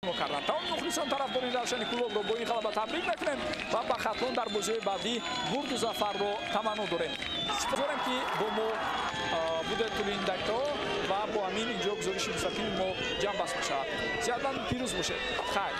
Карданд. Тамоми мухлисон, тарафдори Равшани Кӯлобро бо ин ғалаба табрик мекунем ва ба Хатлон дар бозиҳои баъдӣ бурду зафарро таманно дорем. Сипосгузорем, ки бо мо будед тӯли ин дақиқаҳо, ва бо ҳамин инҷо гузориши мустақими мо ҷамъбаст мешавад. Сиҳатманду пирӯз бошед. Хайр.